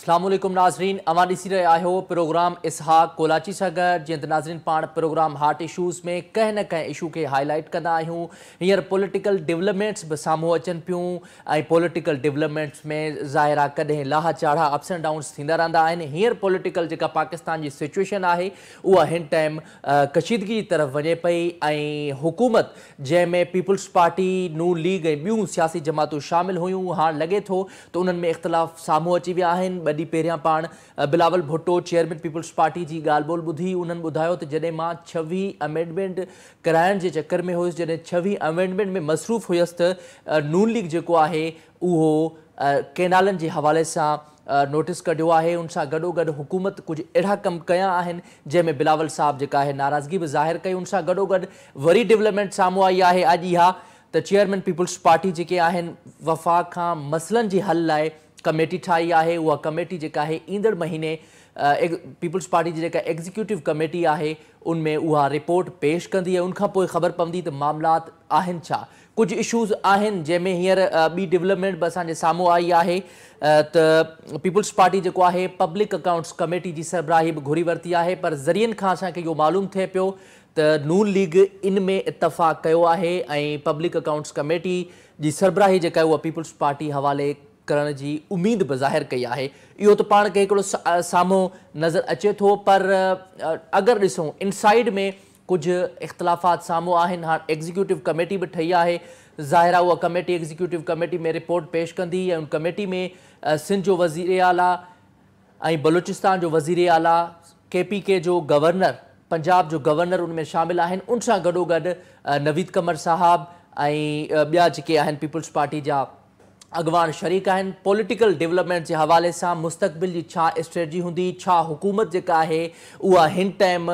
اسلام عليڪم ناظرين، اوهان ڏسي رهيا آهيو پروگرام اسحاق ڪولاچي سان گڏ. جيئن ته ناظرين پاڻ پروگرام هاٽ اشوز ۾ ڪنهن نه ڪنهن اشو کي هائي لائيٽ ڪندا آهيون. هينئر پوليٽيڪل ڊولپمينٽس به سامهون اچن پيون ۽ پوليٽيڪل ڊولپمينٽس ۾ ظاهر آهي ڪڏهن لاها چاڙها اپس اينڊ ڊائونس ٿيندا رهندا آهن. هينئر پوليٽيڪل جيڪا پاڪستان جي سچويشن آهي اها هن ٽائيم ڪشيدگي جي طرف وڃي پئي ۽ حڪومت جنهن ۾ پيپلز پارٽي، نون ليگ ۽ ٻيون سياسي جماعتون شامل هيون، هاڻ لڳي ٿو ته انهن ۾ اختلاف سامهون اچي ويا آهن. ٻه ڏينهن پهريان پاڻ Bilawal Bhutto chairman peoples party جي ڳالهه ٻولهه ٻڌي، انهن ٻڌايو ته جڏهن مان ڇويهه امينڊمينٽ ڪرائڻ جي چڪر ۾ هيس، جڏهن ڇويهه امينڊمينٽ ۾ مصروف هيس ته نون ليگ جيڪو آهي اهو ڪئنالن جي حوالي سان نوٽيس ڪڍيو آهي، ان سان گڏوگڏ حڪومت ڪجهه اهڙا ڪم ڪيا آهن جنهن ۾ بلاول صاحب جيڪا آهي ناراضگي به ظاهر ڪئي. ان سان گڏوگڏ وري ڊولپمينٽ سامهون آئي آهي اڄ اها ته چيئرمين پيپلز پارٽي جيڪي آهن وفاق کان مسئلن جي حل لاء ڪميٽي ٺاهي آهي. اها ڪميٽي جيڪا آهي ايندڙ مهيني پيپلز پارٽي جي جيڪا ايگزيڪيوٽو ڪميٽي آهي ان ۾ اها رپورٽ پيش ڪندي ۽ ان کان پوء خبر پوندي ته معاملات آهن ڇا. ڪجهه اشوز آهن جنهن ۾ هينئر ٻي ڊولپمينٽ به اسان جي سامهون آئي آهي ته پيپلز پارٽي جيڪو آهي پبلڪ اڪائونٽس ڪميٽي جي سربراهي به گهري ورتي آهي، پر ذريعن کان اسان کي اهو معلوم ٿئي پيو ته نون ليگ ان ۾ اتفاق ڪيو آهي ۽ پبلڪ اڪائونٽس ڪميٽي جي سربراهي جيڪا آهي اها پيپلز پارٽي حوالي ڪرڻ جي اميد به ظاهر ڪئي آهي. اهو ته پاڻ کي هڪڙو سامهون نظر اچي ٿو، پر اگر ڏسون انسائيڊ ۾ ڪجهه اختلافات سامهون آهن. هاڻ ايگزيڪيوٽو ڪميٽي به ٺهي آهي، ظاهر آهي اها ڪميٽي ايگزيڪيوٽو ڪميٽي ۾ رپورٽ پيش ڪندي ۽ ان ڪميٽي ۾ سنڌ جو وزير اعليٰ ۽ بلوچستان جو وزير اعليٰ، ڪي پي ڪي جو گورنر، پنجاب جو گورنر ان ۾ شامل آهن. ان سان گڏوگڏ نويد قمر صاحب ۽ ٻيا جيڪي آهن پيپلز پارٽي جا اڳواڻ شريڪ آهن. پوليٽيڪل ڊولپمينٽ جي حوالي سان مستقبل جي ڇا اسٽريٽجي هوندي، ڇا حڪومت جيڪا آهي اها هن ٽائيم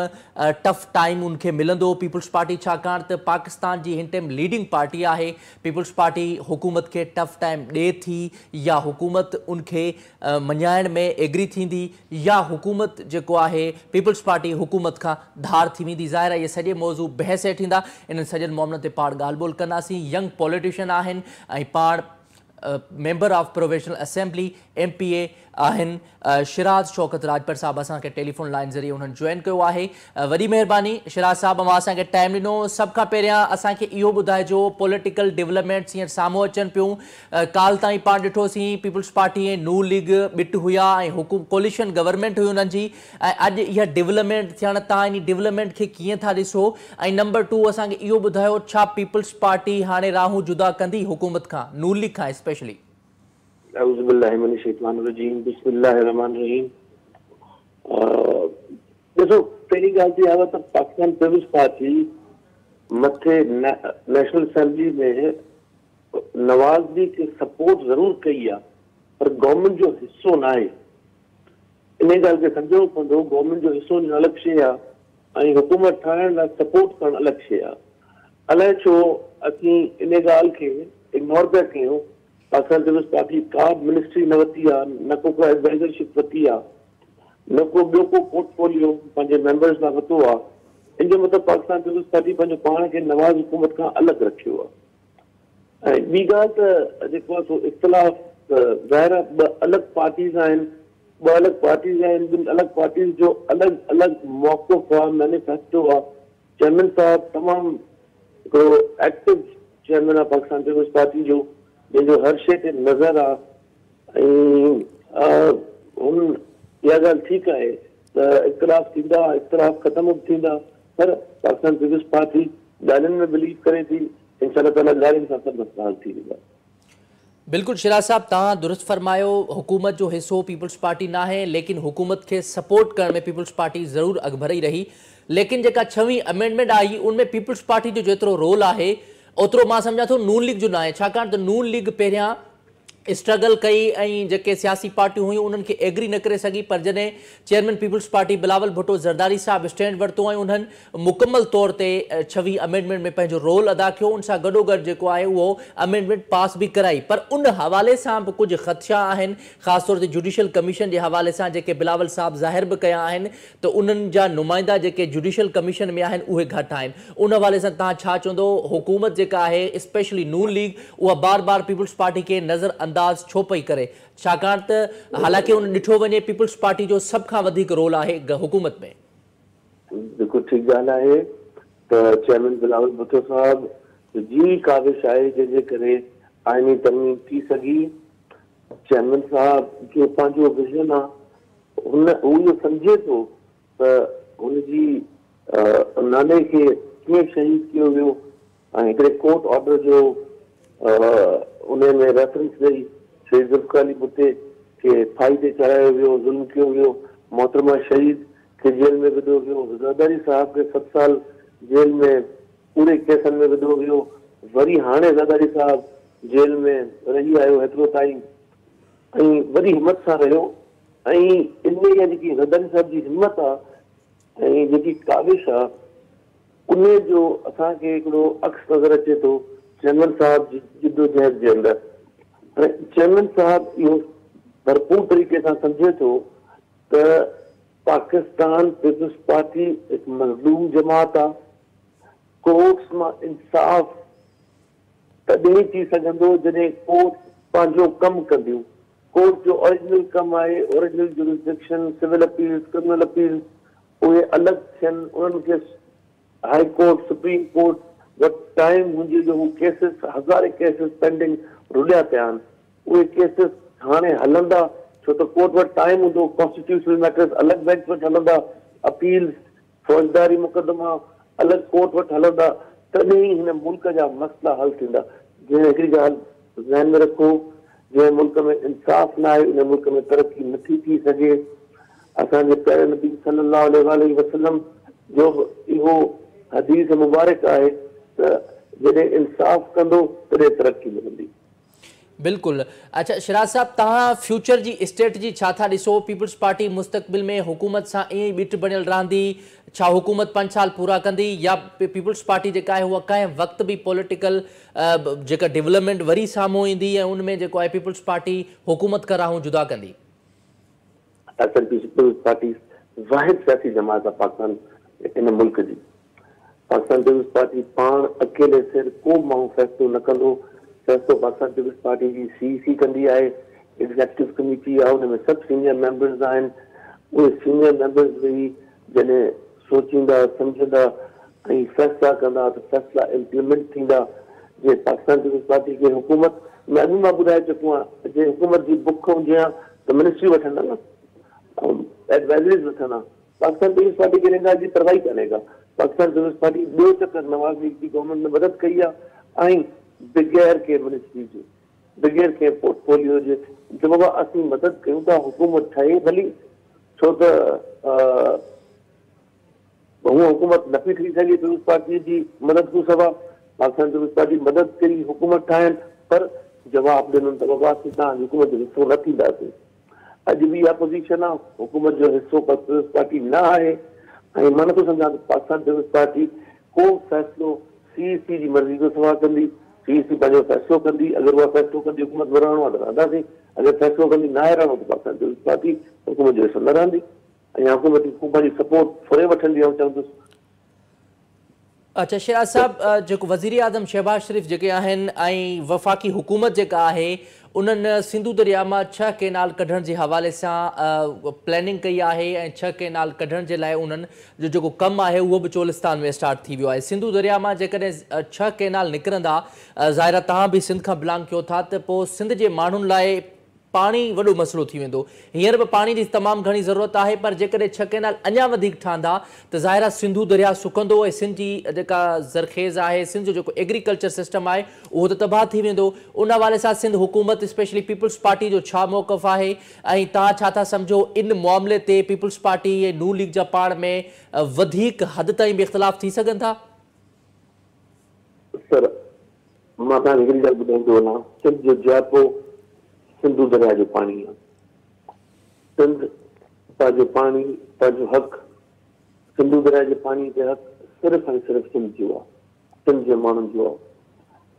ٽف ٽائيم ان کي ملندو، پيپلز پارٽي ڇاڪاڻ ته پاڪستان جي هن ٽائيم ليڊنگ پارٽي آهي، پيپلز پارٽي حڪومت کي ٽف ٽائيم ڏي ٿي يا حڪومت ان کي مڃائڻ ۾ ايگري ٿيندي يا حڪومت جيڪو آهي پيپلز پارٽي حڪومت کان ڌار ٿي ويندي. ظاهر آهي اهي سڄي موضوع بحث هيٺ ايندا. انهن سڄن معاملن تي پاڻ ڳالهه ٻولهه ڪنداسين. ينگ پوليٽيشن آهن ۽ پاڻ member of provisional assembly, M P A, آهن شيراز شوڪت راڄپر صاحب اسان کي ٽيليفون لائين ذريعي انهن جوائن ڪيو آهي. وڏي مهرباني شيراز صاحب اوهان اسان کي ٽائيم ڏنو. سڀ کان پهريان اسان کي اهو ٻڌائجو پوليٽيڪل ڊولپمينٽس هينئر سامهون اچن پيون، ڪالهه تائين پاڻ ڏٺوسين پيپلز پارٽي ۽ نون ليگ ٻٽ هيا ۽ حڪومت ڪوليشن گورنمينٽ هئي انهن جي ۽ اڄ اها ڊولپمينٽ ٿيڻ تان انهي ڊولپمينٽ کي ڪيئن ٿا ڏسو ۽ نمبر ٽو اسان کي اهو ٻڌايو ڇا پيپلز پارٽي هاڻي راهون جدا ڪندي حڪومت کان نون ليگ کان اسپيشلي؟ اعوذ بالله من الشيطان الرجيم بسم الله الرحمٰن الرحيم ڏسو پهرين ڳالهه ته اها ته پاڪستان پيپلز پارٽي مٿي نيشنل اسيمبلي ۾ نواز ليگ کي سپورٽ ضرور ڪئي آ پر گورنمينٽ جو حصو ناهي. انهي ڳالهه کي سمجهڻو پوندو گورنمينٽ جو حصو هجڻ الڳ شيء آ ۽ حڪومت ٺاهڻ لاء سپورٽ ڪرڻ الڳ شيء آ. الائي ڇو اسين انهي ڳالهه کي اگنور پيا ڪيون. پاڪستان پيپلز پارٽي ڪا به منسٽري نه ورتي آ، نه ڪو ڪا ايڊوائزر شپ ورتي آ، نه ڪو ٻيو ڪو پورٽ فوليو پنهنجي ميمبرز لاء ورتو آ. ان جو مطلب پاڪستان پيپلز پارٽي پنهنجو پاڻ کي نواز حڪومت کان الڳ رکيو آ. ۽ ٻي ڳالهه ته جيڪو آهي سو اختلاف ته ظاهر آهي ٻه الڳ پارٽيز آهن، ٻه الڳ پارٽيز آهن، ٻن الڳ پارٽيز جو الڳ الڳ موقف آهي، مينيفيسٽو آهي. چيئرمين صاحب تمام هڪڙو ايڪٽو چيئرمين آهي پاڪستان پيپلز پارٽي جو، جنهن جو هر شيء تي نظر آهي ۽ هن اها ڳالهه ٺيڪ آهي ته اختلاف ٿيندا، اختلاف ختم به ٿيندا پر پاڪستان پيپلز پارٽي ڳالهين ۾ بليو ڪري ٿي، انشاء الله تعاليٰ ڳالهين سان سڀ مسئلا حل ٿي ويندا. بلڪل شيراز صاحب توهان درست فرمايو حڪومت جو حصو پيپلز پارٽي ناهي ليڪن حڪومت کي سپورٽ ڪرڻ ۾ پيپلز پارٽي ضرور اڳڀري رهي ليڪن جيڪا ڇويهين امينڊمينٽ آئي ان ۾ پيپلز پارٽي جو جيترو رول آهي اوترو مان سمجهان ٿو نون ليگ جو ناهي ڇاڪاڻ ته نون ليگ پهريان اسٽرگل ڪئي ۽ جيڪي سياسي پارٽيون هيون انهن کي ايگري نه ڪري سگهي پر جڏهن chairman peoples party Bilawal Bhutto Zardari صاحب اسٽينڊ ورتو ۽ انهن مڪمل طور تي ڇويهين امينڊمينٽ ۾ پنهنجو رول ادا ڪيو ان سان گڏوگڏ جيڪو آهي اهو امينڊمينٽ پاس به ڪرائي پر ان حوالي سان به ڪجهه خدشا آهن خاص طور تي جوڊيشل ڪميشن جي حوالي سان جيڪي بلاول صاحب ظاهر به ڪيا آهن ته انهن جا نمائندا جيڪي جوڊيشل ڪميشن ۾ آهن اهي گهٽ آهن ان حوالي سان توهان ڇا چوندو حڪومت جيڪا آهي اسپيشلي نون ليگ اها بار بار پيپلز پارٽي کي نظر انداز ڇو پئي ڪري؟ ڇاڪاڻ ته حالانڪه ان ڏٺو وڃي پيپلز پارٽي جو سڀ کان وڌيڪ رول آهي حڪومت ۾. بلڪل ٺيڪ ڳالهه آهي ته چيئرمين بلاول ڀٽو صاحب جي ڪاوش آهي جنهن جي ڪري آئيني ترميم ٿي سگهي. چيئرمين صاحب جو پنهنجو ويزن آهي، هن هو اهو سمجهي ٿو ته هن جي ناني کي ڪيئن شهيد ڪيو ويو ۽ هڪڙي ڪورٽ آرڊر جو ان ۾ ريفرنس ڏئي شهيد ذوالفقار علي ڀٽي کي ڦاهي تي چڙهايو ويو، ظلم ڪيو ويو، محترمه شهيد کي جيل ۾ وڌو ويو، زرداري صاحب کي 7 سال جيل ۾ ڪوڙي ڪيسن ۾ وڌو ويو، وري هاڻي زرداري صاحب جيل ۾ رهي آيو هيترو تائين ۽ وڏي همت سان رهيو ۽ ان اها جيڪي زرداري صاحب جي همت آ ۽ جيڪي ڪاوش آ ان جو اسان کي هڪڙو عڪس نظر اچي ٿو چيئرمين صاحب جي جدوجهد جي اندر. هاڻي چيئرمين صاحب اهو ڀرپور طريقي سان سمجهي ٿو ته پاڪستان پيپلز پارٽي هڪ مظلوم جماعت آ، ڪورٽس مان انصاف تڏهن ٿي سگهندو جڏهن ڪورٽس پنهنجو ڪم ڪنديون. ڪورٽ جو اوريجنل ڪم آهي original jurisdiction, civil appeals, criminal appeals اهي الڳ ٿين، انهن کي هائي ڪورٽ، سپريم ڪورٽ وٽ ٽائيم هجي جو هو ڪيسز، هزارين ڪيسز پينڊنگ رليا پيا آهن، اهي ڪيسز هاڻي هلندا ڇو ته ڪورٽ وٽ ٽائيم هوندو، ڪانسٽيٽيوشنل ميٽرز الڳ بينچ وٽ هلندا، اپيلز، فوجداري مقدما الڳ ڪورٽ وٽ هلندا، تڏهن ئي هن ملڪ جا مسئلا حل ٿيندا. جنهن هڪڙي ڳالهه ذهن ۾ رکو، جنهن ملڪ ۾ انصاف نه آهي ان ملڪ ۾ ترقي نٿي ٿي سگهي. اسان جي پياري نبي صلي الله عليه واٰله وسلم جو به اهو حديث مبارڪ آهي ته جڏهن انصاف ڪندو تڏهن ترقي ملندي. بلڪل. اڇا شيراز صاحب توهان فيوچر جي اسٽريٽجي ڇا ٿا ڏسو؟ پيپلز پارٽي مستقبل ۾ حڪومت سان ائين ئي ٻٽ بڻيل رهندي؟ ڇا حڪومت 5 سال پورا ڪندي يا پيپلز پارٽي جيڪا آهي اها ڪنهن وقت به پوليٽيڪل جيڪا ڊولپمينٽ وري سامهون ايندي ۽ ان ۾ جيڪو آهي پيپلز پارٽي حڪومت کان راهون جدا ڪندي؟ اصل پيپلز پارٽي واحد سياسي جماعت آهي پاڪستان ان ملڪ جي. پاڪستان پيپلز پارٽي پاڻ اڪيلي سر ڪو به ماڻهو فيصلو نه ڪندو، فيصلو پاڪستان پيپلز پارٽي جي سي اي سي ڪندي آهي، ايگزيڪٽو ڪميٽي آهي ان ۾ سڀ سينيئر ميمبرز آهن، اهي سينيئر ميمبرز ويهي جڏهن سوچيندا سمجهندا ۽ فيصلا ڪندا ته فيصلا امپليمينٽ ٿيندا، جي پاڪستان پيپلز پارٽي کي حڪومت ۾ اڳ ۾ مان ٻڌائي چڪو آهيان جي حڪومت جي بک هجي ها ته منسٽري وٺن ها نه ايڊوائزريز وٺن ها. پاڪستان پيپلز پارٽي کي ان ڳالهه جي پرواهه ئي ڪانهي ڪا. پاڪستان پيپلز پارٽي ٻيو چڪر نواز ليگ جي گورنمينٽ ۾ مدد ڪئي آهي ۽ بغير ڪنهن منسٽري جي، بغير ڪنهن پورٽ فوليو جي جو بابا اسين مدد ڪيون ٿا حڪومت ٺهي ڀلي ڇو ته هونء حڪومت نه پئي ٺهي سگهي پيپلز پارٽي جي مدد کان سوا. پاڪستان پيپلز پارٽي مدد ڪئي حڪومت ٺاهڻ پر جواب ڏنن ته بابا اسين توهان جي حڪومت جو حصو نه ٿينداسين. اڄ به اها پوزيشن آهي، حڪومت جو حصو پيپلز پارٽي نه آهي ۽ مان نٿو سمجهان ته پاڪستان پيپلز پارٽي ڪو فيصلو سي اي سي جي مرضي کان سواء ڪندي، سي اي سي پنهنجو فيصلو ڪندي، اگر اها فيصلو ڪندي حڪومت ۾ رهڻو آهي ته رهنداسين، اگر فيصلو ڪندي ناهي رهڻو ته پاڪستان پيپلز پارٽي حڪومت جو حصو نه رهندي ۽ حڪومت پنهنجي سپورٽ ڦري وٺندي آئون چوندس. اڇا شيراز صاحب جيڪو وزيراعظم شهباز شريف جيڪي آهن ۽ وفاقي حڪومت جيڪا آهي انهن سنڌو درياء مان 6 ڪينال ڪڍڻ جي حوالي سان پلاننگ ڪئي آهي ۽ 6 ڪينال ڪڍڻ جي لاء انهن جو جيڪو ڪم آهي اهو به چولستان ۾ اسٽارٽ ٿي ويو آهي. سنڌو درياء مان جيڪڏهن 6 ڪينال نڪرندا ظاهر آهي توهان به سنڌ کان بلانگ ڪيو ٿا ته پوء سنڌ جي ماڻهن لاء پاڻي وڏو مسئلو ٿي ويندو. هينئر به پاڻي جي تمام گهڻي ضرورت آهي پر جيڪڏهن 6 ڪئنال اڃا وڌيڪ ٺهندا ته ظاهر آهي سنڌو درياهه سڪندو ۽ سنڌ جي جيڪا زرخيز آهي، سنڌ جو جيڪو ايگريڪلچر سسٽم آهي اهو ته تباهه ٿي ويندو. ان حوالي سان سنڌ حڪومت اسپيشلي پيپلز پارٽي جو ڇا موقف آهي ۽ توهان ڇا ٿا سمجهو ان معاملي تي پيپلز پارٽي ۽ نون ليگ جا پاڻ ۾ وڌيڪ حد تائين به اختلاف ٿي سگهن ٿا؟ سر مان توهان کي هڪڙي ڳالهه ٻڌائيندو هلان، سنڌ جو جياپو سنڌو درياء جو پاڻي آهي. سنڌ پنهنجو پاڻي، پنهنجو حق، سنڌو درياء جي پاڻي تي حق صرف ۽ صرف سنڌ جو آهي، سنڌ جي ماڻهن جو آهي.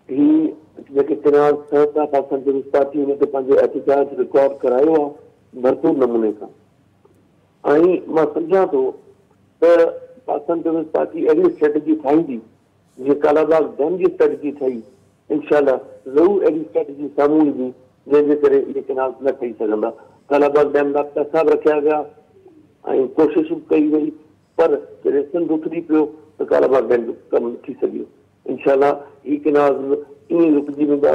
هي جيڪي ڪئنال ٺهن ٿا، پاڪستان پيپلز پارٽي ان تي پنهنجو احتجاج رڪارڊ ڪرايو آهي ڀرپور نموني سان ۽ مان سمجهان ٿو ته پاڪستان پيپلز پارٽي اهڙي اسٽريٽجي ٺاهيندي جيئن ڪالاباغ ڊيم جي اسٽريٽجي ٺهي، انشاء الله ضرور اهڙي اسٽريٽجي سامهون ايندي. जंहिंजे करे इहे कैनाल न ठही सघंदा। कालाबाग डैम लाइ पैसा बि रखिया विया ऐं कोशिश बि कई वई, पर जॾहिं सिंध उथरी पियो त कालाबाग डैम जो कमु न थी सघियो। इनशा ही कैनाल ईअं रुकिजी वेंदा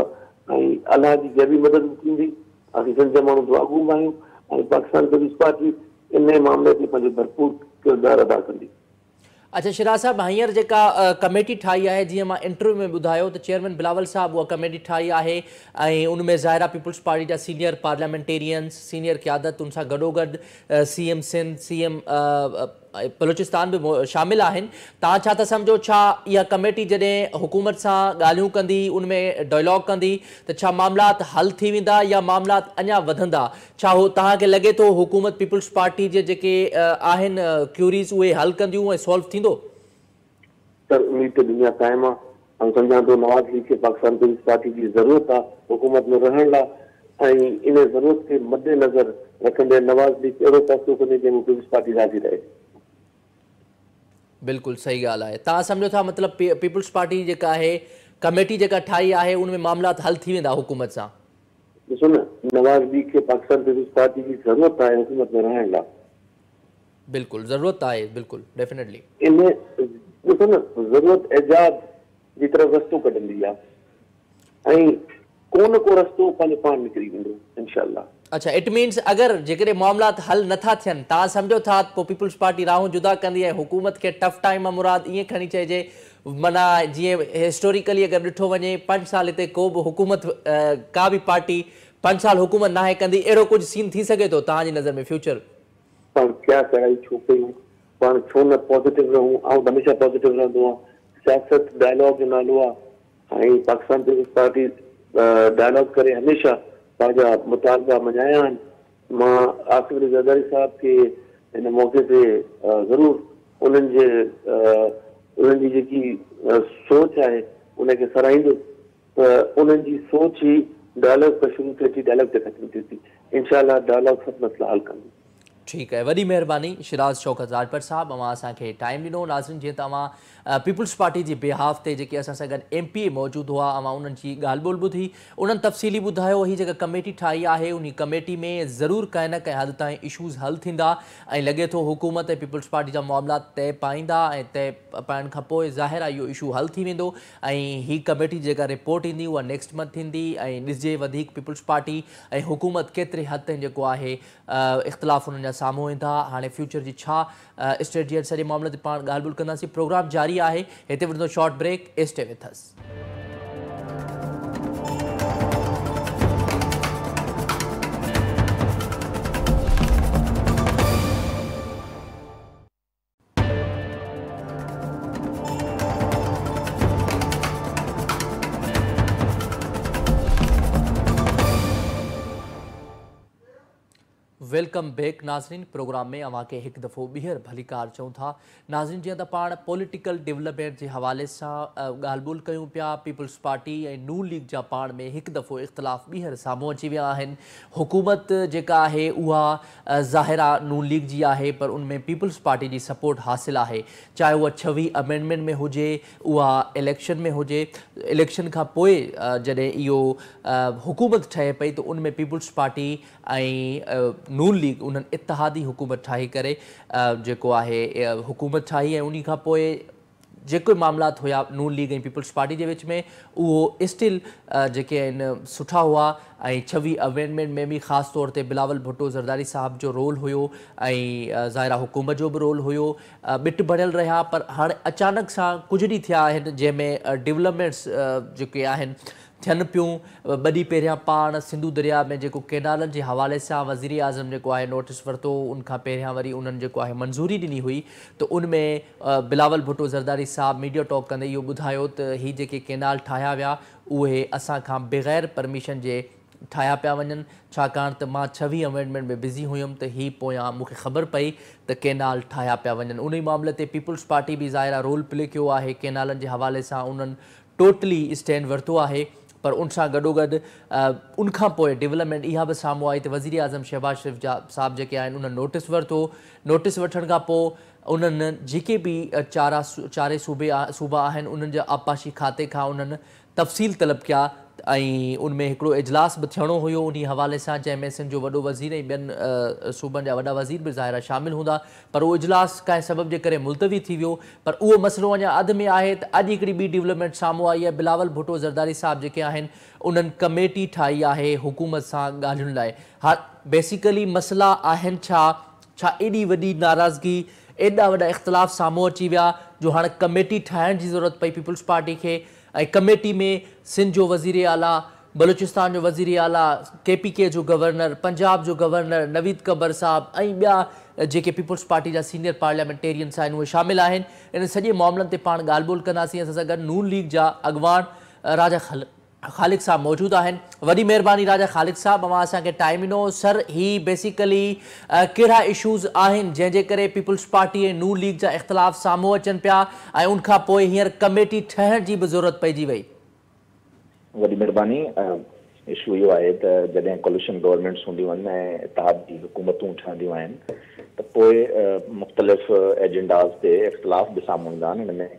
ऐं अलाह जी जंहिं बि मदद थींदी। असीं सिंध जा माण्हू दुआ गो आहियूं ऐं पाकिस्तान पीपल्स पार्टी इन मामले ते पंहिंजो भरपूर किरदारु अदा कंदी। अच्छा शिराज़ साहब, हींअर जेका कमेटी ठाही आहे, जीअं मां इंटरव्यू में ॿुधायो त चेयरमैन बिलावल साहब उहा कमेटी ठाही आहे ऐं उन में ज़ाहिर आहे पीपल्स पार्टी जा सीनियर पार्लियामेंटेरियंस, सीनियर क़यादत, उन सां गॾोगॾु सीएम सिंध, सीएम बलूचिस्तान बि शामिल आहिनि। तव्हां छा था सम्झो, छा इहा कमेटी जॾहिं हुकूमत सां ॻाल्हियूं कंदी, उन में डायलॉग कंदी त छा मामलात हल थी वेंदा या मामलात अञा वधंदा? छा हो तव्हांखे लॻे थो हुकूमत पीपल्स पार्टी जे जेके आहिनि क्यूरीज़ उहे हल कंदियूं ऐं सॉल्व थींदो? सर, उम्मीद त दुनिया क़ाइम आहे। ऐं सम्झां थो नवाज़ लीग खे पाकिस्तान पीपल्स पार्टी जी ज़रूरत आहे हुकूमत में रहण लाइ ऐं इन ज़रूरत खे मद्देनज़र रखंदे नवाज़ लीग अहिड़ो फ़ैसिलो कंदे जंहिंमें पीपल्स पार्टी राज़ी रहे। बिल्कुलु सही ॻाल्हि आहे। तव्हां सम्झो था मतिलबु पीपल्स पार्टी जेका आहे कमेटी जेका ठाही आहे उन में मामलात हल थी वेंदा हुकूमत सां? ॾिसो न, नवाज़ लीग खे पाकिस्तान पीपल्स पार्टी जी ज़रूरत आहे हुकूमत में रहण लाइ। बिल्कुलु ज़रूरत आहे, बिल्कुलु डेफिनेटली। इन ॾिसो न, ज़रूरत एजाद जी तरफ़ रस्तो कढंदी आहे ऐं को न को रस्तो पंहिंजो पाण निकिरी वेंदो इंशाअल्लाह। अच्छा, it means अगरि जेकॾहिं मामलात हल नथा थियनि, तव्हां सम्झो था पोइ पीपल्स पार्टी राहूं जुदा कंदी ऐं हुकूमत खे टफ टाइम मां मुराद ईअं खणी चइजे, माना जीअं हिस्टोरिकली अगरि ॾिठो वञे 5 साल हिते को बि हुकूमत, का बि पार्टी 5 साल हुकूमत नाहे कंदी, अहिड़ो कुझु सीन थी सघे थो तव्हांजी नज़र में फ्यूचर? पाण क्या कढ़ाई छो कयूं, पाण छो न पॉज़िटिव रहूं? आउं हमेशह पॉज़िटिव रहंदो आहियाँ। सियासत डायलॉग जो नालो आहे ऐं पाकिस्तान पीपल्स पार्टी डायलॉग करे हमेशह पंहिंजा मुतालबा मञाया आहिनि। मां आसिफ़ अली ज़रदारी साहिब खे हिन मौक़े ते ज़रूरु उन्हनि जी जेकी सोच आहे उनखे सराहींदुसि त उन्हनि जी सोच ई डायलॉग ते शुरू थिए थी, डायलॉग ते ख़तमु थिए थी। इंशाअल्लाह डायलॉग सभु मसइला हल कंदो। ठीकु आहे, वॾी महिरबानी शिराज़ शौकत राजपर साहब, अव्हां असांखे टाइम ॾिनो। नाज़रीन, जीअं त अव्हां पीपल्स पार्टी जी बिहाफ़ ते जेके असां सां गॾु एमपीए मौजूदु हुआ, अव्हां उन्हनि जी ॻाल्हि ॿोल ॿुधी, उन्हनि तफ़सीली ॿुधायो हीअ जेका कमेटी ठाही आहे उन कमेटी में ज़रूरु कंहिं न कंहिं हद ताईं इशूज़ हल थींदा ऐं लॻे थो हुकूमत ऐं पीपल्स पार्टी जा मामला तय पाईंदा ऐं तय पाइण खां पोइ ज़ाहिर आहे इहो इशू हल थी वेंदो ऐं हीअ कमेटी जेका रिपोर्ट ईंदी उहा नेक्स्ट मंथ थींदी ऐं ॾिसजे वधीक पीपल्स पार्टी ऐं हुकूमत केतिरे हद ताईं जेको आहे इख़्तिलाफ़ उन्हनि जा साम्हूं ईंदा। हाणे फ्यूचर जी छा स्ट्रेटजी सॼे मामले ते पाण ॻाल्हि ॿोल कंदासीं। प्रोग्राम जारी आहे, हिते वठंदो short break, stay with us. Welcome back नाज़रीन, प्रोग्राम में अव्हांखे हिकु दफ़ो ॿीहर भलीकार चऊं था। नाज़रीन, जीअं त पाण पॉलिटिकल डेवलपमेंट जे हवाले सां ॻाल्हि ॿोल कयूं पिया, पीपल्स पार्टी ऐं नून लीग जा पाण में हिकु दफ़ो इख़्तिलाफ़ ॿीहर साम्हूं अची विया आहिनि। हुकूमत जेका आहे उहा ज़ाहिर आहे नून लीग जी आहे, पर उन में पीपल्स पार्टी जी सपोर्ट हासिल आहे, चाहे उहा 26 अमेंडमेंट में हुजे, उहा इलेक्शन में हुजे। इलेक्शन खां पोइ जॾहिं इहो हुकूमत ठहे पई त उन में पीपल्स पार्टी ऐं नून लीग उन्हनि इतिहादी हुकूमत ठाही करे जेको आहे हुकूमत ठाही ऐं उन खां पोइ जेके मामलात हुया नून लीग ऐं पीपल्स पार्टी जे विच में उहो स्टिल जेके आहिनि सुठा हुआ ऐं 26 अमेंडमेंट में बि ख़ासि तौर ते बिलावल भुट्टो ज़रदारी साहब जो रोल हुयो ऐं ज़ाहिर आहे हुकूमत जो बि रोल हुयो, ॿिट भरियल रहिया। पर हाणे अचानक सां कुझु ॾींहुं थिया आहिनि जंहिंमें डेवलपमेंट्स जेके आहिनि थियनि पियूं। ॿ ॾींहं पहिरियां पाण सिंधू दरिया में जेको कैनालनि जे हवाले सां वज़ीर आज़म जेको आहे नोटिस वरितो, उन खां पहिरियां वरी उन्हनि जेको आहे मंज़ूरी ॾिनी हुई त उन में बिलावल भुट्टो ज़रदारी साहब मीडिया टॉक कंदे इहो ॿुधायो त ही जेके कैनाल ठाहिया विया उहे असां खां बग़ैर परमिशन जे ठाहिया पिया वञनि, छाकाणि त मां 26 अमेंडमेंट में बिज़ी हुयुमि त ही पोयां मूंखे ख़बर पई त कैनाल ठाहिया पिया वञनि। उन ई मामले ते पीपल्स पार्टी बि ज़ाहिर आहे रोल प्ले कयो आहे, कैनालनि जे हवाले सां उन्हनि टोटली स्टैंड वरितो आहे। पर उन सां गॾोगॾु उन खां पोइ डेवलपमेंट इहा बि साम्हूं आई त वज़ीर आज़म शहबाज शरीफ़ जा साहिब जेके आहिनि उन्हनि नोटिस वरितो। नोटिस वठण खां पोइ उन्हनि जेके बि चारे सूबा आहिनि उन्हनि जा आबपाशी खाते खां उन्हनि तफ़सील तलब कया ۽ ان ۾ هڪڙو اجلاس به ٿيڻو هيو انهي حوالي سان جنهن ۾ سنڌ جو وڏو وزير ۽ ٻين صوبن جا وڏا وزير به ظاهر آهي شامل هوندا پر اهو اجلاس ڪنهن سبب جي ڪري ملتوي ٿي ويو پر اهو مسئلو اڃا اڌ ۾ آهي ته اڄ هڪڙي ٻي ڊولپمينٽ سامهون آئي آهي. بلاول ڀٽو زرداري صاحب جيڪي آهن انهن ڪميٽي ٺاهي آهي حڪومت سان ڳالهين لاء. ها بيسيڪلي مسئلا آهن ڇا؟ ڇا ايڏي وڏي ناراضگي ايڏا وڏا اختلاف سامهون اچي ويا جو هاڻ ڪميٽي ٺاهڻ جي ضرورت پئي پيپلز پارٽي کي ۽ ڪميٽي ۾ سنڌ جو وزير اعليٰ، بلوچستان جو وزير اعليٰ، ڪي پي ڪي جو گورنر، پنجاب جو گورنر نويد قمر صاحب ۽ ٻيا جيڪي پيپلز پارٽي جا سينيئر پارليامينٽيرينس آهن اهي شامل آهن. انهن سڄي معاملن تي پاڻ ڳالهه ٻولهه ڪنداسين. اسان سان گڏ نون ليگ جا اڳواڻ راجا خالق صاحب موجود آهن. وڏي مهرباني راجا خالق صاحب اوهان اسان کي ٽائيم ڏنو. سر هي بيسيڪلي ڪهڙا اشوز آهن جنهن جي ڪري پيپلز پارٽي ۽ نون ليگ جا اختلاف سامهون اچن پيا ۽ ان کان پوء هينئر ڪميٽي ٺهڻ جي به ضرورت پئجي وئي؟ وڏي مهرباني. اشو اهو آهي ته جڏهن ڪوليشن گورنمينٽس هونديون آهن ۽ اتحادي حڪومتون ٺهنديون آهن ته پوء مختلف ايجنڊاز تي اختلاف به سامهون ايندا آهن. ان ۾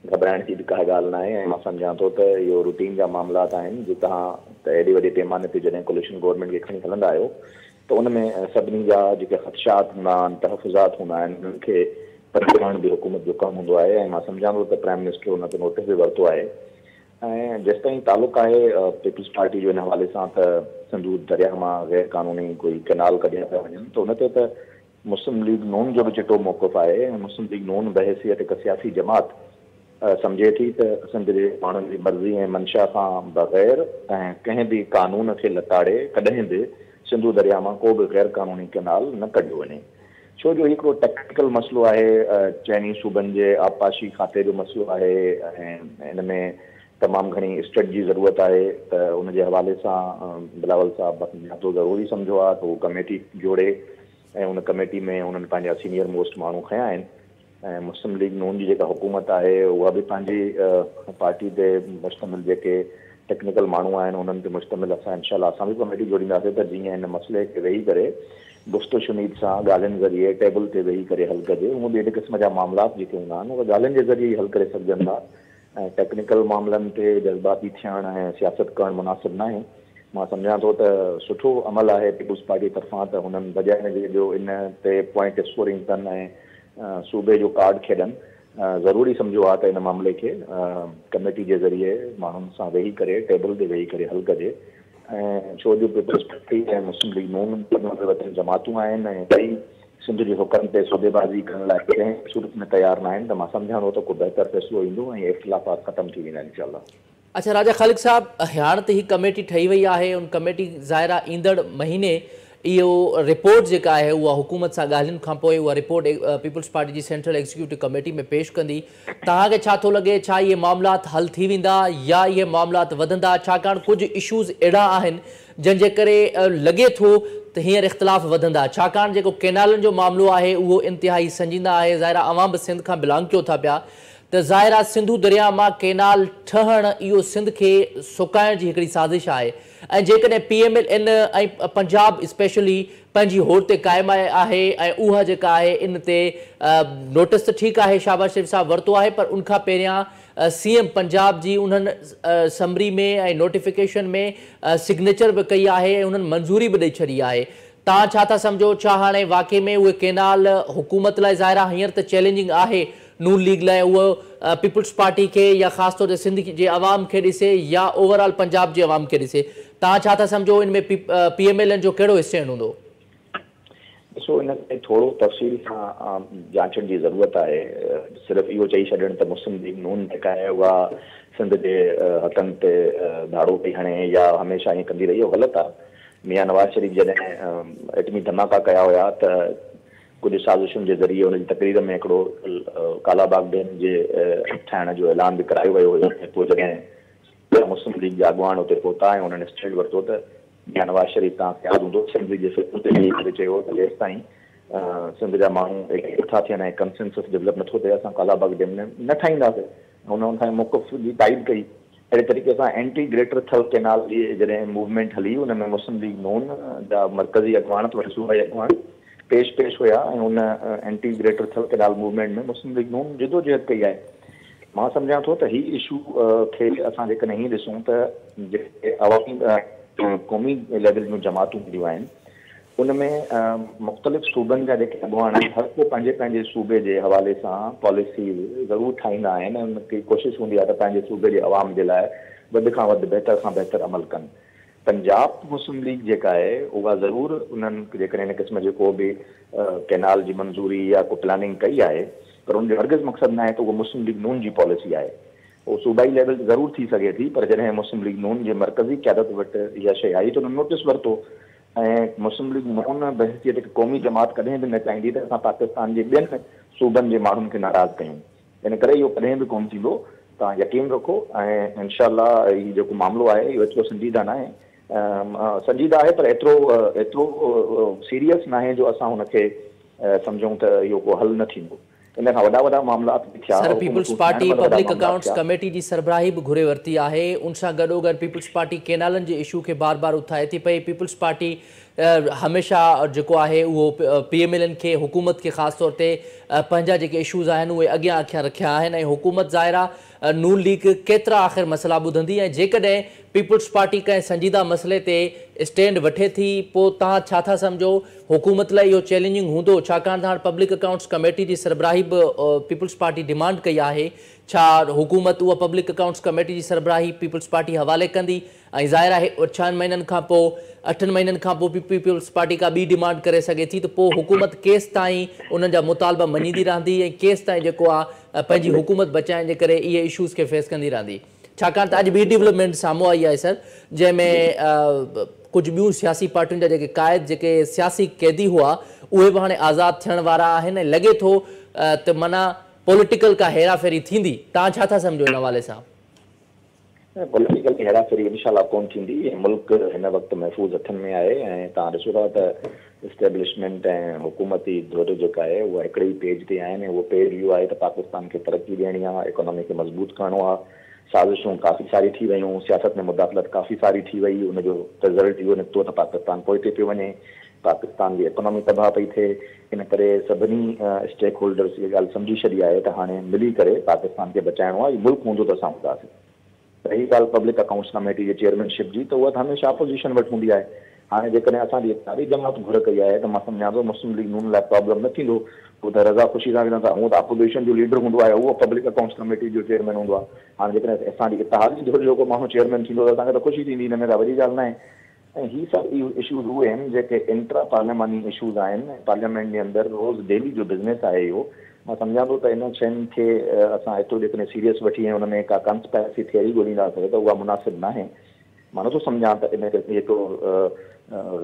گهٻرائڻ جي به ڪا ڳالهه ناهي ۽ مان سمجهان ٿو ته اهو روٽين جا معاملات آهن جو توهان ته ايڏي وڏي پيماني تي جڏهن ڪوليشن گورنمينٽ کي کڻي هلندا آهيو ته ان ۾ سڀني جا جيڪي خدشات هوندا آهن، تحفظات هوندا آهن، انهن کي پري ڪرڻ به حڪومت جو ڪم هوندو آهي ۽ مان سمجهان ٿو ته پرائم منسٽر ان تي نوٽيس به ورتو آهي ۽ جيستائين تعلق آهي پيپلز پارٽي جو ان حوالي سان ته سنڌو درياء مان غير قانوني ڪوئي ڪئنال ڪڍيا پيا وڃن ته ان تي ته مسلم ليگ نون جو به چٽو موقف آهي ۽ مسلم ليگ نون بحيثيت هڪ سياسي جماعت سمجهي ٿي ته سنڌ جي ماڻهن جي مرضي ۽ منشا کان بغير ۽ ڪنهن به قانون کي لتاڙي ڪڏهن به سنڌو درياء مان ڪو به غير قانوني ڪئنال نه ڪڍيو وڃي ڇو جو هي هڪڙو ٽيڪنيڪل مسئلو آهي چئني صوبن جي آبپاشي کاتي جو مسئلو آهي ۽ ان ۾ تمام گهڻي اسٽڊ جي ضرورت آهي ته ان جي حوالي سان بلاول صاحب يا تو ضروري سمجهيو آهي ته هو ڪميٽي جوڙي ۽ ان ڪميٽي ۾ انهن پنهنجا سينيئر موسٽ ماڻهو کنيا آهن ۽ مسلم ليگ نون جي جيڪا حڪومت آهي اها به پنهنجي پارٽي تي مشتمل جيڪي ٽيڪنيڪل ماڻهو آهن انهن تي مشتمل اسان انشاء الله اسان به ڪميٽي جوڙينداسين ته جيئن هن مسئلي کي ويهي ڪري گفت و شنيد سان ڳالهين ذريعي ٽيبل تي ويهي ڪري حل ڪجي. هونء به ان قسم جا معاملات جيڪي هوندا آهن اهي ڳالهين جي ذريعي ئي حل ڪري سگهجن ٿا ۽ ٽيڪنيڪل معاملن تي جذباتي ٿيڻ ۽ سياست ڪرڻ مناسب ناهي. مان سمجهان ٿو ته سٺو عمل آهي پيپلز پارٽي طرفان ته هنن بجاء ان جي جو ان تي پوائنٽ اسڪورنگ ڪن ۽ صوبي جو ڪارڊ کيڏن ضروري سمجهيو آهي ته ان معاملي کي ڪميٽي جي ذريعي ماڻهن سان ويهي ڪري ٽيبل تي ويهي ڪري حل ڪجي ۽ ڇو جو پيپلز پارٽي ۽ مسلم ليگ نون ٻه وطن جماعتون آهن ۽ ٻئي سنڌ جي حقن تي سوديبازي ڪرڻ لاء ڪنهن به صورت ۾ تيار ناهن ته مان سمجهان ٿو ته ڪو بهتر فيصلو ايندو ۽ اختلافات ختم ٿي ويندا انشاء الله. اڇا راجا خالق صاحب هاڻ ته هي ڪميٽي ٺهي وئي آهي ان ڪميٽي ظاهر آهي ايندڙ مهيني اهو رپورٽ جيڪا آهي اها حڪومت سان ڳالهين کان پوء اها رپورٽ پيپلز پارٽي جي سينٽرل ايگزيڪيوٽو ڪميٽي ۾ پيش ڪندي توهان کي ڇا ٿو لڳي ڇا اهي معاملات حل ٿي ويندا يا اهي معاملات وڌندا ڇاڪاڻ ڪجهه اشوز اهڙا آهن جن جي ڪري لڳي ٿو ته هينئر اختلاف وڌندا ڇاڪاڻ جيڪو ڪينالن جو معاملو آهي اهو انتهائي سنجيده آهي ظاهر آهي اوهان به سنڌ کان بلانگ ڪيو ٿا پيا ته ظاهر آهي سنڌو درياء مان ڪينال ٺهڻ اهو سنڌ کي سڪائڻ جي هڪڙي سازش آهي ۽ جيڪڏهن P M L N ۽ Punjab specially پنهنجي هوڙ تي قائم آهي ۽ اها جيڪا آهي ان تي نوٽس ته ٺيڪ آهي شهباز شريف صاحب ورتو آهي پر ان کان پهريان سي ايم پنجاب جي انهن سمري ۾ ۽ نوٽيفڪيشن ۾ سگنيچر به ڪئي آهي ۽ انهن منظوري به ڏئي ڇڏي آهي توهان ڇا ٿا سمجهو ڇا هاڻي واقعي ۾ اهي ڪينال حڪومت لاء ظاهر آهي هينئر ته چئلينجنگ آهي نون ليگ لاء اهو پيپلز پارٽي کي يا خاص طور تي سنڌ جي عوام کي ڏسي يا اوور آل پنجاب جي عوام کي ڏسي توهان ڇا ٿا سمجهو ان ۾ پي ايم ايل اين جو ڪهڙو اسٽينڊ هوندو؟ ڏسو ان کي ٿورو تفصيل سان جاچڻ جي ضرورت آهي صرف اهو چئي ڇڏڻ ته مسلم ليگ نون جيڪا آهي اها سنڌ جي حقن تي ڌاڙو پئي هڻي يا هميشه ائين ڪندي رهي اهو غلط آهي ميان نواز شريف جڏهن ايٽمي ڌماڪا ڪيا هيا ته ڪجهه سازشن جي ذريعي ان جي تقرير ۾ هڪڙو ڪالا باغ ڊيم جي ٺاهڻ جو اعلان به ڪرايو ويو هيو ۽ پوء جڏهن مسلم ليگ جا اڳواڻ اتي پهتا ۽ انهن اسٽينڊ ورتو ته ميان نواز شريف توهان کي ياد هوندو اسيمبلي جي فلور تي بيهي ڪري چيو ته جيستائين سنڌ جا ماڻهو اڪٺا ٿين ۽ ڪنسنسس ڊولپ نٿو ٿئي اسان ڪالا باغ ڊيم نه ٺاهينداسين. هن ان سان موقف جي تائيد ڪئي. اهڙي طريقي سان اينٽي گريٽر ٿل ڪينال جي جڏهن موومينٽ هلي ان ۾ مسلم ليگ نون جا مرڪزي اڳواڻ توڙي صوبائي اڳواڻ پيش پيش هيا ۽ ان anti greater Thal canal movement ۾ Muslim league Noon جدوجهد ڪئي آهي. مان سمجهان ٿو ته هي اشو کي اسان جيڪڏهن هيئن ڏسون ته جيڪي عوامي قومي ليول جون جماعتون هونديون آهن ان ۾ مختلف صوبن جا جيڪي اڳواڻ آهن هر ڪو پنهنجي پنهنجي صوبي جي حوالي سان پاليسي ضرور ٺاهيندا آهن ۽ ان کي ڪوشش هوندي آهي ته پنهنجي صوبي جي عوام جي لاء وڌ کان وڌ بهتر کان بهتر عمل ڪن. پنجاب مسلم ليگ جيڪا آهي اها ضرور انهن جيڪڏهن ان قسم جي ڪو به ڪئنال جي منظوري يا ڪو پلاننگ ڪئي آهي پر ان جو هرگز مقصد ناهي ته اهو مسلم ليگ نون جي پاليسي آهي. اهو صوبائي ليول تي ضرور ٿي سگهي ٿي پر جڏهن مسلم ليگ نون جي مرڪزي قيادت وٽ اها شيء آئي ته انهن نوٽيس ورتو ۽ مسلم ليگ نون بحيثيت هڪ قومي جماعت ڪڏهن به نه چاهيندي ته اسان پاڪستان جي ٻين صوبن جي ماڻهن کي ناراض ڪيون. ان ڪري اهو ڪڏهن به ڪونه ٿيندو، توهان يقين رکو ۽ انشاء الله هي جيڪو معاملو آهي اهو ايترو سنجيده ناهي، سنجيده آهي پر ايترو ايترو سيريس ناهي جو اسان هن کي سمجهون ته اهو ڪو حل نه ٿيندو. ان کان وڏا وڏا معاملات به ٿيا، سر پيپلز حڪومتون ٺاهڻ پارٽي مهل وڏا پبلڪ معاملات اڪائونٽس ٿيا. ڪميٽي جي سربراهي به گهري ورتي آهي، ان سان گڏوگڏ پيپلز پارٽي ڪينالن جي اشو کي بار بار اٿائي ٿي پئي، پيپلز پارٽي هميشه جيڪو آهي اهو پي ايم ايل اين کي حڪومت کي خاص طور تي پنهنجا جيڪي اشوز آهن اهي اڳيان اکيان رکيا آهن ۽ حڪومت ظاهر آ نون ليگ ڪيترا آخر مسئلا ٻڌندي ۽ جيڪڏهن پيپلز پارٽي ڪنهن سنجيده مسئلي تي اسٽينڊ وٺي ٿي پوء توهان ڇا ٿا سمجهو حڪومت لاء اهو چئلينجنگ هوندو ڇاڪاڻ ته هاڻ پبلڪ اڪائونٽس ڪميٽي جي سربراهي به پيپلز پارٽي ڊيمانڊ ڪئي آهي ڇا حڪومت اها پبلڪ اڪائونٽس ڪميٽي جي سربراهي پيپلز پارٽي حوالي ڪندي ۽ ظاهر آهي ڇهن مهينن کان پوء اٺن مهينن کان پوء به پيپلز پارٽي ڪا ٻي ڊيمانڊ ڪري سگهي ٿي ته پوء حڪومت ڪيستائين انهن جا مطالبا مڃيندي رهندي ۽ ڪيستائين جيڪو آهي پنهنجي حڪومت بچائڻ جي ڪري اهي اشوز کي فيس ڪندي رهندي ڇاڪاڻ ته اڄ ٻي ڊولپمينٽ سامهون آئي آهي سر جنهن ۾ ڪجهه ٻيون سياسي پارٽين جا جيڪي قائد جيڪي سياسي قيدي هئا اهي به هاڻي آزاد ٿيڻ وارا آهن ۽ لڳي ٿو ته معنيٰ پوليٽيڪل ڪا هيرا ڦيري ٿيندي توهان ڇا ٿا سمجهو ان حوالي سان؟ پوليٽيڪل هيرا ڦيري انشاء الله ڪونه ٿيندي ۽ ملڪ هن وقت محفوظ هٿن ۾ آهي ۽ توهان ڏسو ٿا ته اسٽيبلشمينٽ ۽ حڪومتي ڌر جيڪا آهي اها هڪڙي ئي پيج تي آهن ۽ اهو پيج اهو آهي ته پاڪستان کي ترقي ڏيڻي آهي، ايڪانامي کي مضبوط ڪرڻو آهي، سازشون ڪافي ساري ٿي ويون، سياست ۾ مداخلت ڪافي ساري ٿي وئي، ان جو رزلٽ اهو نڪتو ته پاڪستان پوئتي پيو وڃي، پاڪستان جي ايڪانامي تباهه پئي ٿئي، ان ڪري سڀني اسٽيڪ هولڊرز اها ڳالهه سمجهي ڇڏي آهي ته هاڻي ملي ڪري پاڪستان کي بچائڻو آهي، هي ملڪ هوندو ته اسان هونداسين. رهي ڳالهه پبلڪ اڪائونٽس ڪميٽي جي چيئرمين شپ جي ته اها ته هميشه اپوزيشن وٽ هوندي آهي. هاڻي جيڪڏهن اسان جي اتحادي جماعت گهر ڪئي آهي ته مان سمجهان ٿو مسلم ليگ نون لاء پرابلم نه ٿيندو. هو ته رضا خوشي سان ويندا ته هونء ته اپوزيشن جو ليڊر هوندو آهي اهو پبلڪ اڪائونٽس ڪميٽي جو چيئرمين هوندو آهي. هاڻي جيڪڏهن اسان جي اتحادي ڌر جو ڪو ماڻهو چيئرمين ٿيندو ته اسان کي ته خوشي ٿيندي ان ۾ ڪا وڏي ڳالهه ناهي. ۽ هي سڀ اهي اشوز اهي آهن جيڪي انٽرا پارلياماني اشوز آهن ۽ پارليامينٽ جي اندر روز ڊيلي جو بزنس آهي اهو. مان سمجهان ٿو ته انهن شين کي اسان ايترو جيڪڏهن سيريس وٺي ۽ ان ۾ ڪا ڪانسپائرسي ٿيوري ڳولينداسين ته اها مناسب ناهي. مان نٿو سمجهان ته ان قسم جي ڪو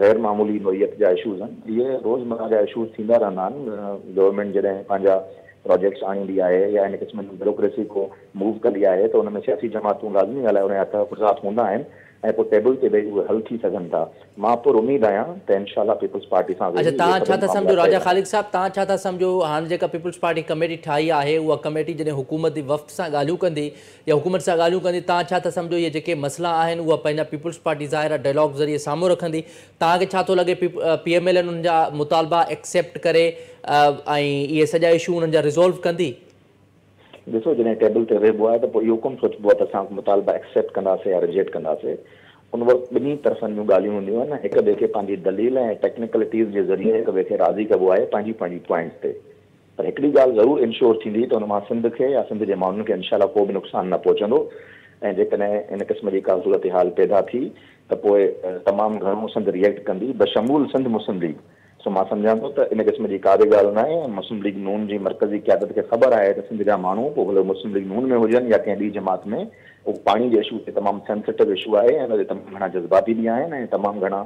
غير معمولي نوعيت جا اشوز آهن. اهي روزمره جا اشوز ٿيندا رهندا آهن. گورنمينٽ جڏهن پنهنجا پراجيڪٽس آڻيندي آهي يا ان قسم جون بيوروڪريسي ڪو موو ڪندي آهي ته ان ۾ سياسي جماعتون لازمي ڳالهه آهي ان جا تحفظات هوندا آهن. ۽ پوء ٽيبل تي ويهي اهي حل ٿي سگهن ٿا. مان پر اميد آهيان ته انشاء الله پيپلز پارٽي سان اڇا ويهي اهي توهان ڇا سڀئي ٿا معاملا سمجهو طئي راجا ڪندا. خالق صاحب توهان ڇا ٿا سمجهو هاڻ جيڪا پيپلز پارٽي ڪميٽي ٺاهي آهي اها ڪميٽي جڏهن حڪومتي وفد سان ڳالهيون ڪندي يا حڪومت سان ڳالهيون ڪندي توهان ڇا ٿا سمجهو اهي جيڪي مسئلا آهن اها پنهنجا پيپلز پارٽي ظاهر آهي ڊائلاگ ذريعي سامهون رکندي توهان کي ڇا ٿو لڳي پي ايم ايل اين انهن جا مطالبا ايڪسيپٽ ڪري ۽ اهي سڄا اشو انهن جا ريزالو ڪندي؟ ڏسو جڏهن ٽيبل تي ويهبو آهي ته پوء اهو ڪونه سوچبو آهي ته اسان مطالبا ايڪسيپٽ ڪنداسين يا رجيڪٽ ڪنداسين. ان وقت ٻنهي طرفن جون ڳالهيون هونديون آهن ۽ هڪ ٻئي کي پنهنجي دليل ۽ ٽيڪنيڪلٽيز جي ذريعي هڪ ٻئي کي راضي ڪبو آهي پنهنجي پنهنجي پوائنٽس تي. پر هڪڙي ڳالهه ضرور انشور ٿيندي ته ان مان سنڌ کي يا سنڌ جي ماڻهن کي انشاء الله ڪو به نقصان نه پهچندو ۽ جيڪڏهن ان قسم جي ڪا صورتحال پيدا ٿي ته پوء تمام گهڻو سنڌ ريئيڪٽ ڪندي بشمول سنڌ مسلم ليگ. سو مان سمجهان ٿو ته ان قسم جي ڪا به ڳالهه ناهي ۽ مسلم ليگ نون جي مرڪزي قيادت کي خبر آهي ته سنڌ جا ماڻهو پوء ڀلي مسلم ليگ نون ۾ هجن يا ڪنهن ٻي جماعت ۾ اهو پاڻي جي اشو تي تمام سينسيٽو اشو آهي ۽ ان تي تمام گهڻا جذباتي به آهن ۽ تمام گهڻا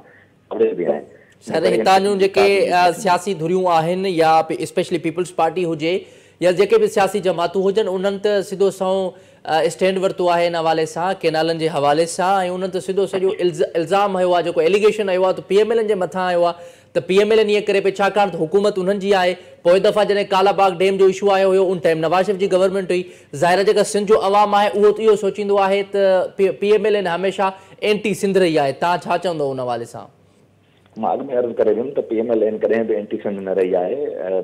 ڪاوڙيل به آهن ان سر ڪري ان هتان قسم جون جي ڪا جيڪي به نه ٿيندي. سياسي ڌريون آهن يا اسپيشلي پيپلز پارٽي هجي يا جيڪي به سياسي جماعتون هجن انهن ته سڌو سنئون اسٽينڊ ورتو آهي ان حوالي سان ڪينالن جي حوالي سان ۽ انهن ته سڌو سڄو الزام هنيو آهي جيڪو ايليگيشن هنيو آهي ته پي ايم ايل اين جي مٿان هنيو آهي ته پي ايم ايل اين ائين ڪري پئي ڇاڪاڻ ته حڪومت انهن جي آهي پوئين دفعا جڏهن ڪالا باغ ڊيم جو اشو آيو هيو ان ٽائيم نواز شريف جي گورنمينٽ هئي ظاهر آهي جيڪا سنڌ جو عوام آهي اهو ته اهو سوچيندو آهي ته پي ايم ايل اين هميشه اينٽي سنڌ رهي آهي توهان ڇا چوندو ان حوالي سان؟ مان اڳ ۾ عرض ڪري ويم ته پي ايم ايل اين ڪڏهن به اينٽي سنڌ نه رهي آهي.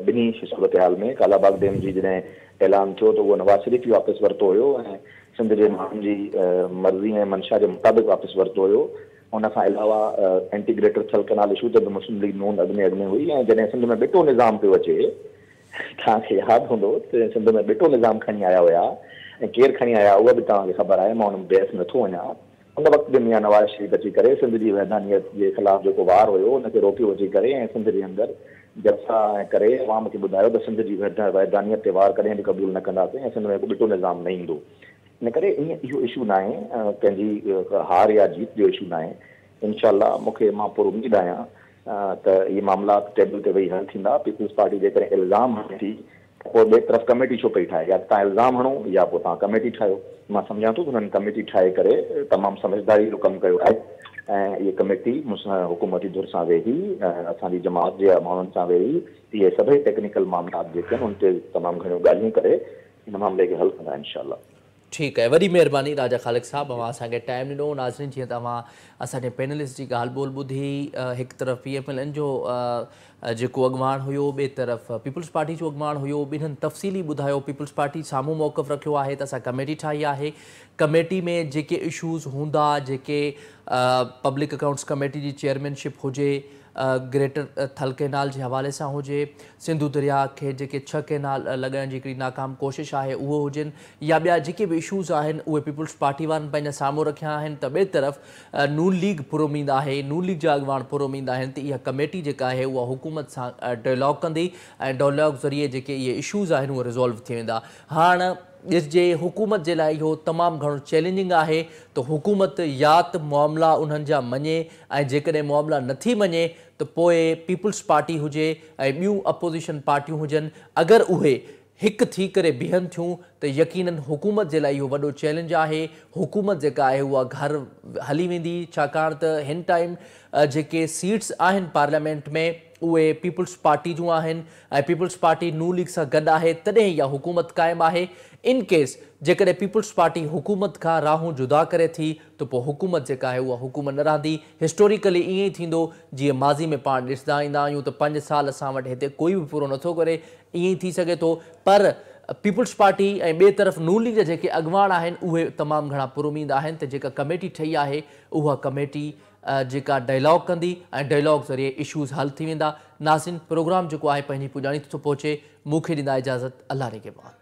ٻنهي صورتحال ۾ ڪالاباغ ڊيم جي جڏهن اعلان ٿيو ته اهو نواز شريف ئي واپس ورتو هيو ۽ سنڌ جي ماڻهن جي مرضي ۽ منشا جي مطابق واپس ورتو هيو. ان کان علاوه anti greater Thal canal issue تي به مسلم ليگ نون اڳ ۾ اڳ ۾ هئي ۽ جڏهن سنڌ ۾ ٻٽو نظام پيو اچي توهان کي ياد هوندو ته سنڌ ۾ ٻٽو نظام کڻي آيا هيا ۽ ڪير کڻي آيا اها به توهان کي خبر آهي مان ان بحث ۾ نٿو وڃان ان وقت به ميان نواز شريف اچي ڪري سنڌ جي وحدانيت جي خلاف جيڪو وار هيو ان کي روڪيو اچي ڪري ۽ سنڌ جي اندر جلسا ۽ ڪري عوام کي ٻڌايو ته سنڌ جي وحدانيت تي وار ڪڏهن به قبول نه ڪنداسين ۽ سنڌ ۾ ڪو ٻٽو نظام نه ايندو. ان ڪري ائين اهو اشو ناهي ڪنهن جي هار يا جيت جو اشو ناهي انشاء الله مون کي مان پر اميد آهيان ته اهي معاملات ٽيبل تي ويهي حل ٿيندا پيپلز پارٽي جيڪڏهن الزام هڻي ٿي ته پوء ٻئي طرف ڪميٽي ڇو پئي ٺاهي يا ته توهان الزام هڻو يا پوء توهان ڪميٽي ٺاهيو مان سمجهان ٿو ته انهن ڪميٽي ٺاهي ڪري تمام سمجهداري جو ڪم ڪيو آهي ۽ اهي ڪميٽي مون سان حڪومتي ڌر سان ويهي اسان جي جماعت جي ماڻهن سان ويهي اهي سڀئي ٽيڪنيڪل معاملات جيڪي آهن ان تي تمام گهڻيون ڳالهيون ڪري هن معاملي کي حل ڪندا انشاء الله. ٺيڪ آهي وڏي مهرباني راجا خالق صاحب اوهان اسان کي ٽائيم ڏنو ناظرين جيئن ته اوهان اسان جي پينلسٽ جي ڳالهه ٻولهه ٻڌي هڪ طرف پي ايم ايل اين جو جيڪو اڳواڻ هيو ٻئي طرف پيپلز پارٽي جو اڳواڻ هيو ٻنهن تفصيلي ٻڌايو پيپلز پارٽي سامهون موقف رکيو آهي ته اسان ڪميٽي ٺاهي آهي ڪميٽي ۾ جيڪي اشوز هوندا جيڪي پبلڪ اڪائونٽس ڪميٽي جي چيئرمينشپ هجي گريٽر ٿل ڪئنال جي حوالي سان هجي، سنڌو درياهه کي جيڪي ڇهه ڪئنال لڳائڻ جي هڪڙي ناڪام ڪوشش آهي اهو هجن يا ٻيا جيڪي به اشوز آهن اهي پيپلز پارٽي وارن پنهنجا سامهون رکيا آهن ته ٻئي طرف نون ليگ پراميد آهي نون ليگ جا اڳواڻ پراميد آهن ته اها ڪميٽي جيڪا آهي اها حڪومت سان ڊائلاگ ڪندي ۽ ڊائلاگ ذريعي جيڪي اهي اشوز آهن اهي ريزالو ٿي ويندا هاڻ ڏسجي حڪومت جي لاء اهو تمام گهڻو چئلينجنگ آهي ته حڪومت يا ته معاملا انهن جا مڃي ۽ جيڪڏهن معاملا نٿي مڃي ته پوء پيپلز پارٽي هجي ۽ ٻيون اپوزيشن پارٽيون هجن اگر اهي هڪ ٿي ڪري بيهن ٿيون ته يقينن حڪومت جي لاء اهو وڏو چئلينج آهي حڪومت جيڪا آهي اها گهر هلي ويندي ڇاڪاڻ ته هن ٽائيم جيڪي سيٽس آهن پارليامينٽ ۾ اهي پيپلز پارٽي جون آهن ۽ پيپلز پارٽي نون ليگ سان گڏ آهي تڏهن اها حڪومت قائم آهي ان ڪيس جيڪڏهن پيپلز پارٽي حڪومت کان راهون جدا ڪري ٿي ته پوء حڪومت جيڪا آهي اها حڪومت نه رهندي هسٽوريڪلي ائين ئي ٿيندو جيئن ماضي ۾ پاڻ ڏسندا ايندا آهيون ته پنج سال اسان وٽ هتي ڪوئي به پورو نٿو ڪري ائين ئي ٿي سگهي ٿو پر پيپلز پارٽي ۽ ٻئي طرف نون ليگ جا جيڪي اڳواڻ آهن اهي تمام گهڻا پراميد آهن ته جيڪا ڪميٽي ٺهي آهي اها ڪميٽي جيڪا ڊائلاگ ڪندي ۽ ڊائلاگ ذريعي اشوز حل ٿي ويندا. ناظرين پروگرام جيڪو آهي پنهنجي پڄاڻي تي ٿو پهچي مون کي ڏيندا اجازت الله نگهبان.